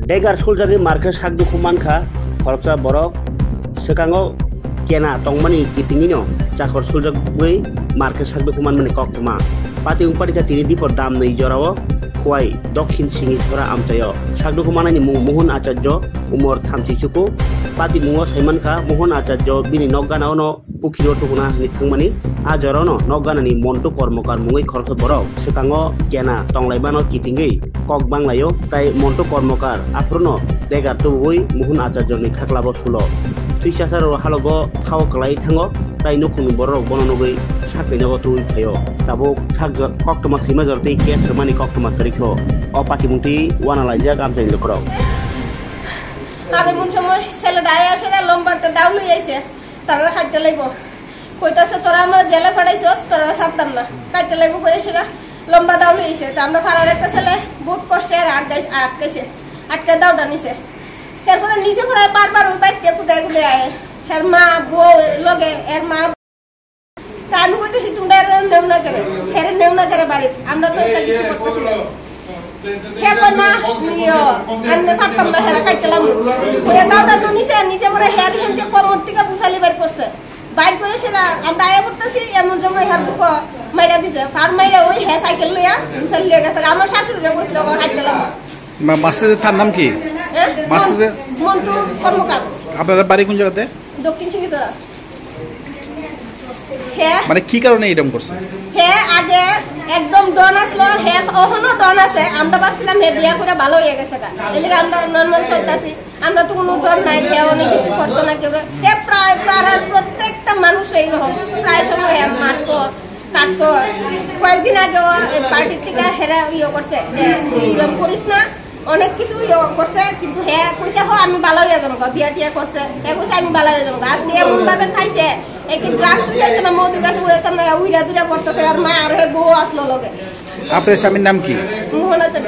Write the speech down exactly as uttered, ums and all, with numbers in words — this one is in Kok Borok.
Degar suljagwi markhe sakdukhu mankha khoroksa borok, swkango kena tongmani kitingino chakor suljagwi markhe sakdukhu manmani koktwma. Pati wngpani kha tini dipor damnwi jorao Khowai, Dokhin Singichora amchaio. Sakdukhu manani mung Mohon Acharjo, umor thamchi chuku. Patimungo saimankha Mohon Acharjo bini nok ganaono pukhiro tukuna hinwi thangmani. A jorano nok ganani Montu Kormokar mungwi khoroksa borok swkango kena tonglaimano kitingwi kok banglaio, tai Montu Kormokar aphurno degar tubugwi Mohon Acharjoni khaklabo sulo. Twi chasarok halogo hao kwlai thango, tai nukhungni bororok bono nugwi sakni nogo tubui phaio. Tabuk sak jor-, koktwma swima jor tei case rwmani koktwma kwrwikho. O patimung twi uanalaijak amchaini lukurok. Aro mun somoi sele dai ashe na lomba ta daulu aise. Tarare khaite laibo. Koitase tora amra jele phadaisos, tarare sattam na. Khaite laibo kore sira lomba daulu aise. Ta amra pharar ekta sele bohut koshte ere atkai-, atkaise. Atkai dauda nise. Her pore nise pore bar bar oi baite kudai kudai aye. Her ma, bo, loge, her ma. Ta ami koitase tumda ere neuna kere. Here neuna kere bari. Amra to eta kichu kortase na. He kona, yo, amne sattam na hera khaite lamu. Koya dauda to nise, nise pore her hente komor tika busali bar korse. Bar kore sila, amra aye kortase, emon somoi her buko maira dise. Par maira oi he cycle loya, busali loya gese. Amar shashuri re bois logo khaite lamu. মা-, মাস্টারের তার নাম কি? হ্যাঁ? মাস্টারের Montu Kormokar. আপনার বাড়ি কোন জায়গাতে? দক্ষিণ সিংহছড়া। হে মানে কি কারণে এরকম করছে? হে আগে একদম ডন আসলো, হে অখনো ডন আছে। আমরা ভাবছিলাম হে বিয়া করে ভালো হয়ে গেছে গা। এদিকে আমরা নর্মাল চলতেছি, আমরা তো কোনো ডন নাই, হে অনেক কিছু করতো না কেউ। হে প্রায় পাড়ার প্রত্যেকটা মানুষ এইরকম, প্রায় সময় হে মারতো, কাটতো। কয়েকদিন আগেও এই পার্টির থেকে হেরা ইয়ে করছে যে তুই এরকম করিস না, অনেক কিছু ইয়ে করছে, কিন্তু হে কইছে, "হ, আমি ভালো হয়ে যাবো গা।" বিয়া টিয়া করছে, হে কইছে, "আমি ভালো হয়ে যাবো গা।" আজকে এমন ভাবে খাইছে, একে ড্রাগস হয়ে গেছে না, মদ গেছে, ওই তো না, উইরা দুইরা করতেছে, আর মা আর হে বউ আসলো লগে। আপনার স্বামীর নাম কি? মোহন আছে।